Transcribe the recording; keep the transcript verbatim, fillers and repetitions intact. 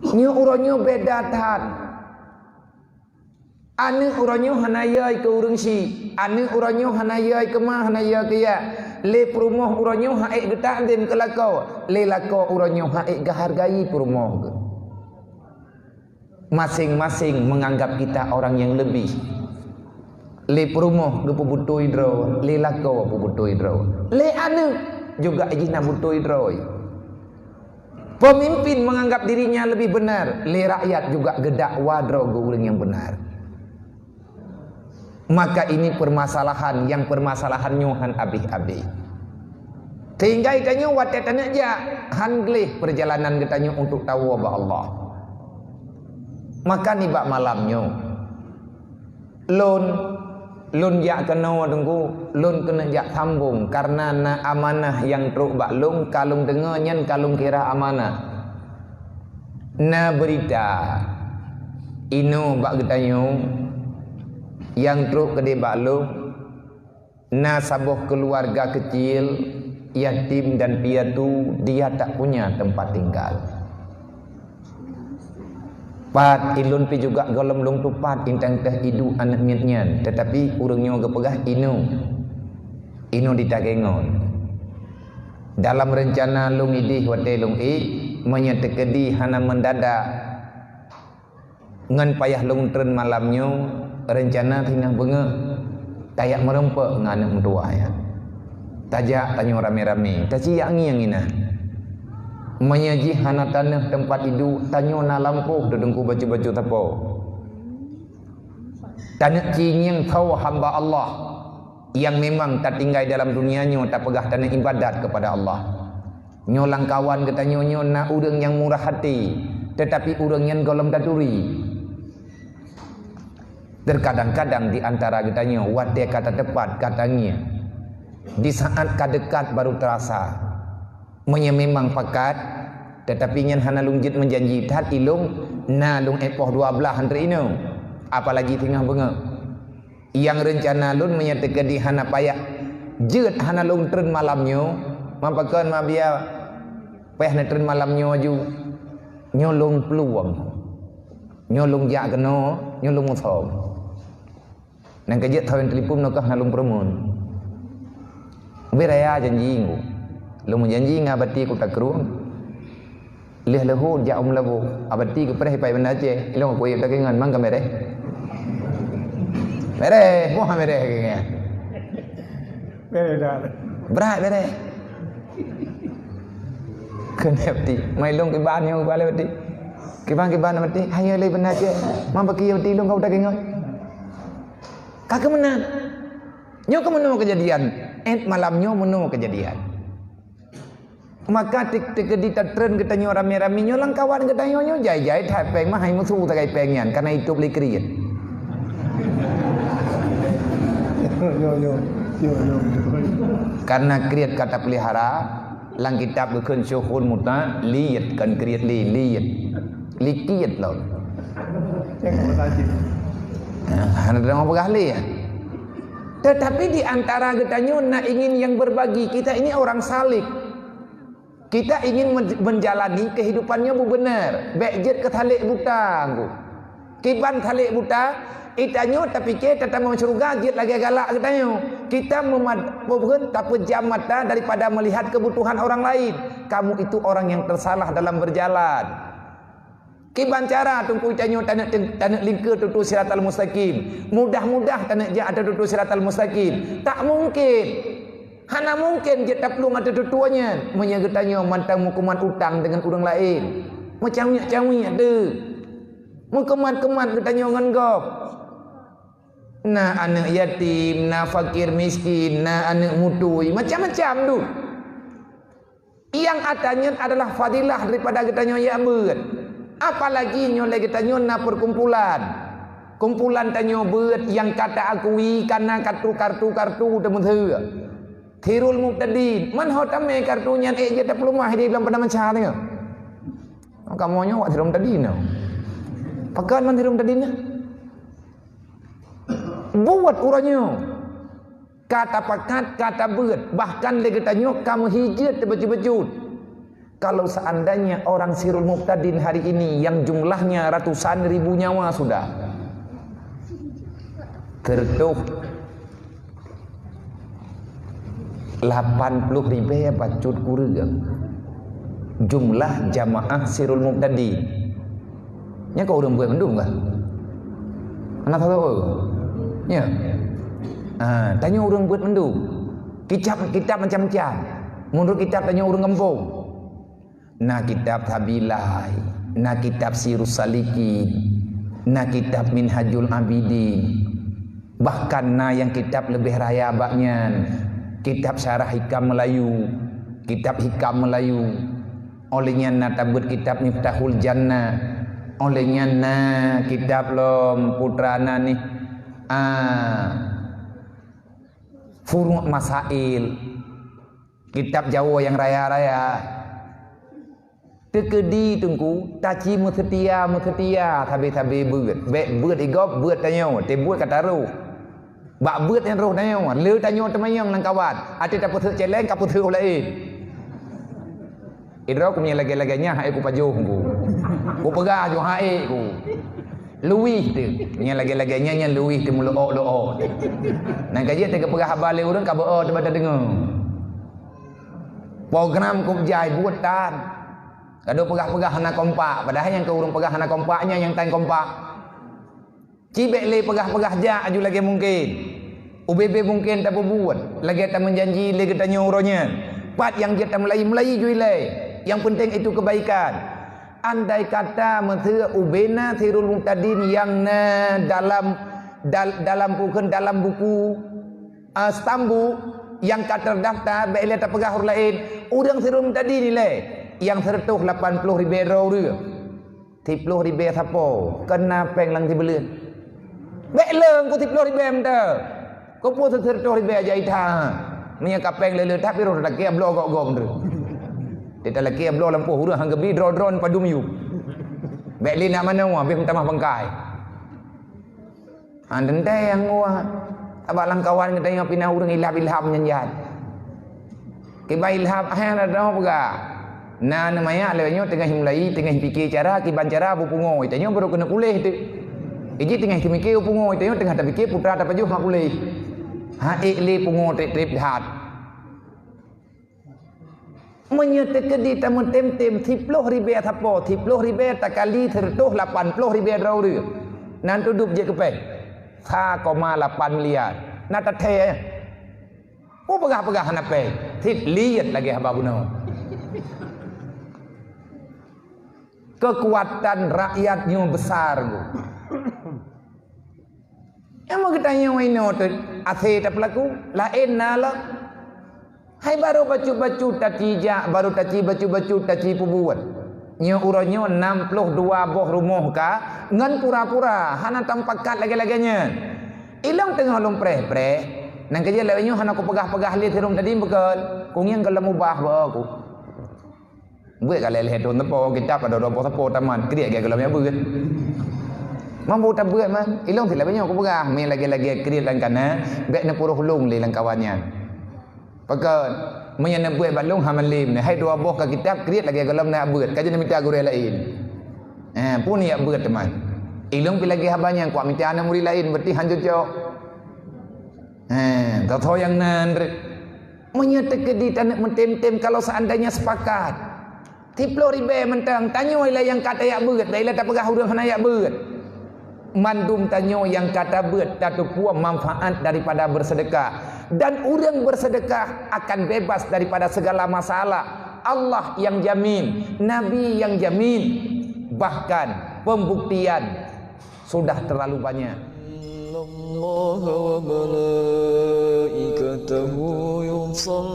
Nyoe uroe nyoe beda that. Aneuk uroe nyoe hana yai keu ureueng syiek, aneuk uroe nyoe hana yai keu ma, hana yai keu yah. Lé peurumoh uroe nyoe han ék geutakzim keu lakoe, lé lakoe uroe nyoe han ék geuhargai peurumoh geuh. Masing-masing menganggap kita orang yang lebih. Lé peurumoh geupeubutôi droe, lé lakoe peubutôi droe. Lé aneuk juga jih na butôi droe. Pemimpin menganggap dirinya lebih benar, lé rakyat juga geudakwa droe geuh ureueng nyang benar. Maka ini permasalahan nyang permasalahan nyoe han abéh-abéh. Sehingga geutanyoe watée taneuk jak, han gleh perjalanan geutanyoe untuk tawoe bak Allah. Maka nibak malam nyoe, lôn, lôn jak keunoe Teungku, lôn keuneuk jak sambong, kareuna na amanah nyang trok bak lôn, ka lôn deungoe nyan ka lôn kira amanah. Na beurita inoe bak geutanyoe nyang trok keudeh bak lôn, na saboh keuluwarga keucil, yatim dan piatu, dia tak punya tempat tinggal. Pat ilôn pi juga gohlom lôn tupat intang teuh iduek aneuk miet nyan, teutapi ureueng nyoe geupeugah inoe, inoe di Takengon. Dalam reuncana lôn ideh watée lôn ék, meunyoe teukeudi hana mendadak ngon payah lôn treun malam nyoe, reuncana singoh beungoh tajak meurumpok ngon aneuk meutuwah nyan. Tajak tanyoe ramé-ramé, taciyak ngieng inan. Meunyoe jih hana tanoh teumpat iduek, tanyoe na lampôh teudungku bacut-bacut sapo. Taneuk ci ngieng tho hamba Allah nyang memang tatinggai dalam dunia nyoe tapeugah taneuk ibadat keupada Allah. Nyoe lam kawan geutanyoe nyoe na ureueng nyang murah até, teutapi ureueng nyan gohlom taturi. Teukadang-kadang di antara geutanyoe watée ka tateupat ka tangieng, di saát ka deukat baru teurasa. Meunyoe memang pakat, teutapi nyan hana lôn jeuet meujanji that ilôn na lôn ék poh dua blaih antre inoe, apalagi singoh beungoh. Nyang reuncana lôn meunyoe teukeudi hana payah jeuet hana lôn treun malam nyoe, mapakon mabia payah neutreun malam nyoe aju. Nyoe lôn peuluwang. Nyoe lôn jak keunoe, nyoe lôn musöm. Nyang keujeuet thôn telepon nyoe kah na lôn peureumeun. Ubé raya janji ngon. Lôn meujanji ngon Abati Kuta Krueng. Lheueh leuhô jak u Meulaboh, Abati geupreh ipai Banda Aceh, ilong aku yue takengon mang ka mereh. Mereh, moh mereh keu nyan. Mereh dah. Brat mereh. Keuneuk ti, mai long kiban nyang bale bati. Kiban-kiban mati, hayo lé Banda Aceh. Mang baki bati long kau takengon. Ka keumeunan. Nyoe keumeunoe keujadian. Et malam nyoe meunoe keujadian. Maka tik-, teukeudi tatreun geutanyoe ramé-ramé nyoe lam kawan geutanyoe nyoe jai-jai that péng mah hai musu tagai péng nyan kana itôb lé kriet. Yo, yo, yo, yo, yo. Karena kriet ka tapeulihara, lam kitab geukheun syuhun muta liet kan kriet li liet. Likiet lom. Cek apa tadi? Hana teurimong peugah lé. Tetapi di antara geutanyoe na ingin yang berbagi. Kita ini orang salik. Kita ingin men-, menjalani kehidupan nyoe beubeuneuer. Bék jeuet keu salek buta, Teungku. Kiban salek buta, itanyoe tapike tatamong syeuruga jeuet lagée galak geutanyoe. Kita memad-, peubeuet tapeujam mata daripada melihat kebutuhan orang lain. Kamu itu orang yang tersalah dalam berjalan. Kiban cara Teungku tanyoe taneuk, taneuk lingke tutoe siratal mustaqim. Mudah-mudah taneuk jak ateueh tutoe siratal mustaqim. Tak mungkin. Hana mungkin jeuet taplueng ateueh tutoe nyan. Meunyoe geutanyoe mantong meukumat utang deungon ureueng laén. Meucawiek-cawiek deuh. Meukumat-kumat geutanyoe ngon gob. Na aneuk yatim, na fakir miskin, na aneuk mutui, macam-macam deuh. Nyang ata nyan adalah fadilah daripada geutanyoe jak beuet. Apalagi nyoe lé geutanyoe na perkumpulan. Kumpulan tanyoe beuet nyang ka ta-akui kana kartu-kartu-kartu teumeuseue. Khairul Mubtadin, man ho tamé kartu nyan ék jeuet tapeuleumah di lam padang meunca nyoe. Kamoe nyoe wak Khairul Mubtadin nyoe. Pakon man Khairul Mubtadin nyoe? Buet uroe nyoe. Ka tapakat, ka tabeuet, bahkan lé geutanyoe ka meuhijeuet teubeujeuet-beujeuet. Kalau seandainya orang Sirul Mubtadin hari ini yang jumlahnya ratusan ribu nyawa sudah, tertuh lapan puluh ribèe bacut kureueng jumlah jamaah Sirul Mubtadin. Nyan ka ureueng beuet mandum kah? Hana tho. Nya. Ha, tanyoe ureueng beuet mandum. Kitab, kitab macam-macam. Meunurot kitab tanyoe ureueng gampông. Na kitab Sabilai, na kitab Sirus Salikin, na kitab Minhajul Abidin. Bahkan na nyang kitab leubeh raya bak nyan, kitab Syarah Hikam Meulayu, kitab Hikam Meulayu. Óh lheueh nyan na tabeuet kitab Miftahul Jannah. Óh lheueh nyan na kitab lom putra na nih, ah, Furu' Masail. Kitab Jawoe nyang raya-raya. Teukeudi Teungku, taci meuseutia-meuseutia sabe-sabe beuet. Bèk beuet i gob, beuet tanyoe, teuh beuet ka taroh. Bak beuet nyan roh tanyoe, le tanyoe teumanyong lam kawan. Até tapeuseuk céléng, ka peuseuk laén. Idroe ku meunyo lagèe-lagèe nyan, hai ku pajoh ku. Ku peugah ju hai ku. Luwih teuh. Nyan lagèe-lagèe nyan, nyan luwih teuh meuleuok-leuok. Nyan ka jeuet teuh geupeugah haba lé ureueng ka beu-o teuh bak tadeungoe. Program kub jai buet tan. Ka deuh peugah-peugah hana kompak, padahai nyang keu ureueng peugah hana kompak nyan nyang tan kompak. Ci bèk lé peugah-peugah jak aju lagèe mungken. Ubé-bé mungken tapeubuet, lagèe tameujanji lé geutanyoe uroe nyan. Pat nyang jeuet tameulayi, meulayi ju ilèe. Nyang peunteng itu keubaikan. Andai kata meuseu ubé na Sirul Mubtadin nyang na dalam, dal-, dalam bukon, dalam buku, ah, stambu nyang ka terdaftar, bèk lé tapeugah ureueng laén, ureueng Sirul Mubtadin ilèe, nyang seureutôh lapan ploh ribèe droe ureueng. Siploh ribèe sapo, keu na pèng lam sibuleuen. Bèk lé ku siploh ribèe mantong. Keupeue seureutôh ribèe aja itha. Meunyo ka pèng lé-lé that, pih roh talakèe bloe gok-gok mantong. Talakèe bloe lampôh ureueng han geubi droe-droe padum yub. Bèk lé na manoe, habéh meutamah bangkai. Han teuntèe nyang geuh. Sabab lam kawan geutanyoe pih na ureueng ilham-ilham nyan jai. Kiban ilham, hai na droe peugah. Na aneuk manyak lagèe nyoe teungoh meulayi, teungoh piké cara, kiban cara beu pungo. Tanyoe barô keuneuk puléh teuh. Iji teungoh teumikè beu pungo, tanyoe teungoh tapikè putra tapajoh mak puléh. Ha ék lé pungo trép-trép that. Meunyoe teukeudi tameutem-tem siploh ribèe sapo, siploh ribèe takali seureutôh lapan ploh ribèe droe ureueng, nan teudub jeuet keu pèng sa koma lapan miliar. Na tathèe, eh? Peue peugah-peugah hana pèng? Cit liet lagèe haba bunoe. Keukuatan rakyat nyoe besar, Bu. Nyang meugeutanyoe inoe teuh asèe tapeulaku, laén na lom. Hai barô bacut-bacut taci jak, barô taci bacut-bacut taci peubuet. Nyoe uroe nyoe nam ploh dua boh rumoh ka ngon pura-pura hana tamupakat lagèe-lagèe nyan. Ilong teungoh lôn preh-preh, nyan keujeuet lagèe nyoe hana kupeugah-peugah lé sirôm tadi bukon, kungieng gohlom ubah bak ku. Beuet ka lhèe-lhèe thôn sapo, kitab ka dua-dua boh sapo tamat, kriet lagèe gohlom jak beuet. Mampu tabeuet man, ilong silap nyoe kupeugah, mé lagèe-lagèe kriet lam kanan, bèk neupuroh lôn lé lam kawan nyan. Pakon, meunyoe neubeuet bak lôn hana malém nyan, hai dua boh ka kitab, kriet lagèe gohlom neujak beuet, ka jeuet neumita gurèe laén. Eh, peue neujak beuet teuma. Ilong pih lagèe haba nyan, kuat mita aneuk murit laén, berarti han cocok. Eh, tho-tho nyang nan rot. Meunyoe teukeudi taneuk meutem-tem, kalau seandainya sepakat, siploh ribèe mantong, tanyoe ilèe nyang ka tajak beuet, bèk ilèe tapeugah ureueng hana jak beuet. Mandum tanyoe nyang ka tabeuet, tateupeue manfaat daripada bersedekah. Dan ureueng bersedekah akan bebas daripada segala masalah. Allah yang jamin, Nabi yang jamin. Bahkan pembuktian sudah terlalu banyak. Innallaha wa malaikatahu yusalluna